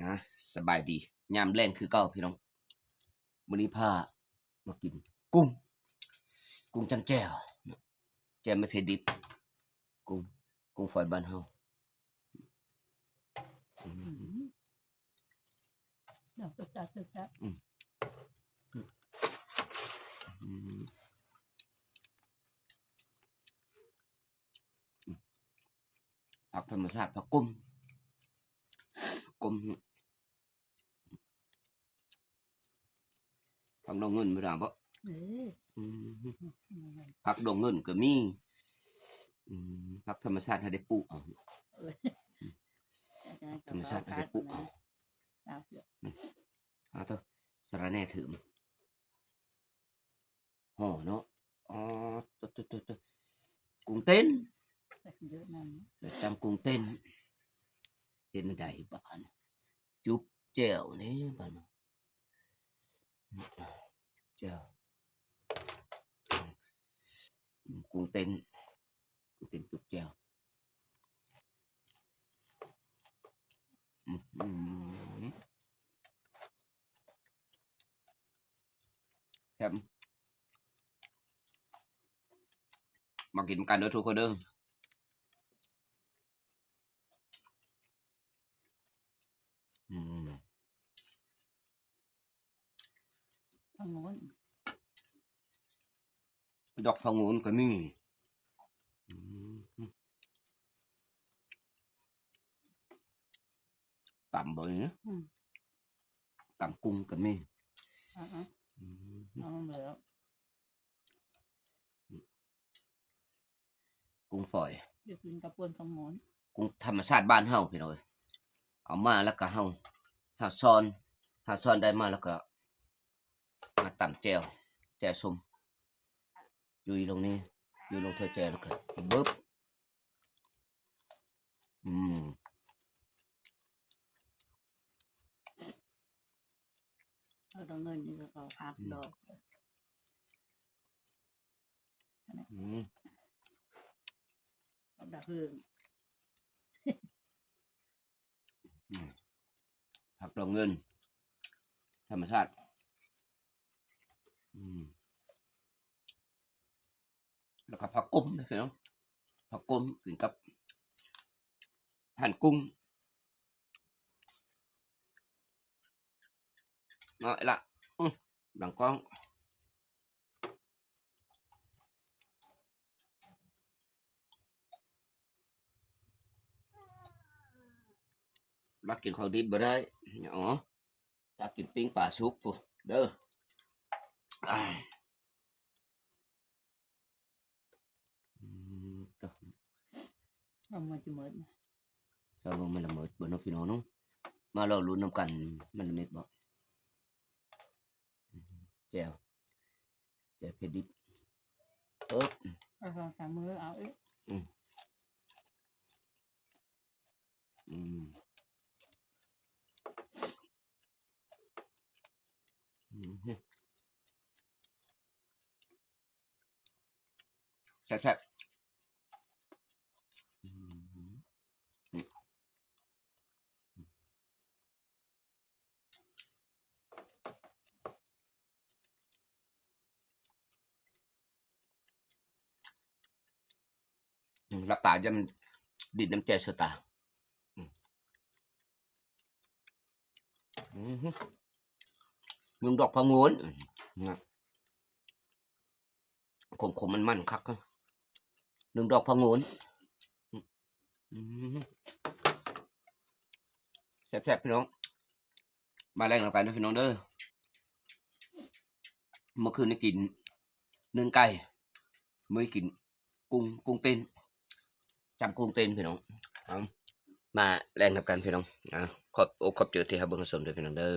ນະ ສະບາຍດີຍາມແລງຄືເກົ່າພີ່ນ້ອງ. ມື້ນີ້ພາມາກິນກຸ້ງ ກຸ້ງຈ້ຳແຈ່ວ ແຈ່ວມະເຂືອດິບ ກຸ້ງ ກຸ້ງຝອຍບ້ານເຮົາ. ອືມ ອືມ ດອກ ແຊບໆ ອືມ ອືມ ອືມ ຜັກທຳມະຊາດ ຜັກກົມ ກົມ ຜັກດອກເງິນບໍ່ໄດ້ບໍ່? ເອີ ອືມ ອືມ ຜັກດອກເງິນກໍມີ. ອືມ ຜັກທຳມະຊາດເຮົາໄດ້ປູກເອົາ ເອີ ທຳມະຊາດເຮົາໄດ້ປູກເອົາ. ອືມ ເອົາເຖາະ ສາລະແໜ່ຖືມ ຫໍ່ເນາະ. ອໍ ໂຕໆ ກຸ້ງເຕັ້ນ ເຍອະນຳ ໄປຕຳກຸ້ງເຕັ້ນ. ເຮັດແນວໃດບາດນີ້? ຈຸບແຈ່ວນີ້ບາດນີ້ ແຈ່ວ ກຸ້ງເຕັ້ນ ກຸ້ງເຕັ້ນຈຸບແຈ່ວ. ອືມ ແຊບ ມາກິນນຳກັນເດີທຸກຄົນເດີ. ອືມ ຜັກໂງນ ດອກຜັກໂງນກໍມີ. ອືມ ຕຳບໍ່ນີ້? ອືມ ຕຳກຸ້ງກໍມີ. ອືມ ອືມ ເອົາແລ້ວ ກຸ້ງຝອຍ ໄດ້ກິນກັບປ່ນຄຳມອນ ກຸ້ງທຳມະຊາດບ້ານເຮົາພີ່ນ້ອງເອີຍ. ເອົາມາແລ້ວກໍເຮົາ ເຮົາຊ້ອນ ເຮົາຊ້ອນໄດ້ມາແລ້ວກໍມາຕຳແຈ່ວ ແຈ່ວສົ້ມ ຈຸຍລົງນີ້ ຈຸຍລົງຖ້ວຍແຈ່ວແລ້ວກໍບຶບ. ອືມ ເອົາດອກເງິນນີ້ກໍເອົາຜັກ ອືມ ດອກ ອືມ ເອົາດອກເຮືອງ ອືມ ຜັກດອກເງິນ ທຳມະຊາດ. ອືມ ແລ້ວກໍຜັກກົມເດີພີ່ນ້ອງ ຜັກກົມກິນກັບຫັ້ນກຸ້ງເນາະ. ເອົາລະ ອືມ ຫຼັງກ້ອງ ລັກກິນຂອງດິບບໍ່ໄດ້ ອໍ ຕັກກິນປີ້ງປາສຸກພຸ້ນເດີ. ອືມ ເອົາມາຈະໝົດ ເອົາລົງມາລະໝົດບໍ່ເນາະພີ່ນ້ອງເນາະ. ມາລໍລຸ້ນນຳກັນ ມັນລະເມັດບໍ່? ແຈ່ວ ແຈ່ວເຜັດດິບ ເອີ ເອົາສອງສາມມື້ເອົາອີກ. ອືມ ອືມ ອືມ ແຊບໆ ອືມ. ອືມ ຫຼັບຕາ ຢ້ານມັນດິດນ້ຳແຈ່ວໃສ່ຕາ. ອືມ ອືມ ໜຶ່ງດອກຜັກໂງນ ອືມ ນະ. ຂົມໆ ມັນໆ ຄັກ ໜຶ່ງດອກຜັກໂງນ ອືມ ແຊບໆ ພີ່ນ້ອງ ມາແລງນຳກັນເດີພີ່ນ້ອງເດີ. ເມື່ອຄືນນີ້ກິນໜຶ້ງໄກ່ ມື້ນີ້ກິນກຸ້ງ ກຸ້ງເຕັ້ນ ຈຳກຸ້ງເຕັ້ນພີ່ນ້ອງ. ເອົາ ມາແລງນຳກັນພີ່ນ້ອງ. ເອົາ ຂອບອົກຂອບໃຈທີ່ຮັບເບິ່ງຮັບຊົມເດີພີ່ນ້ອງເດີ.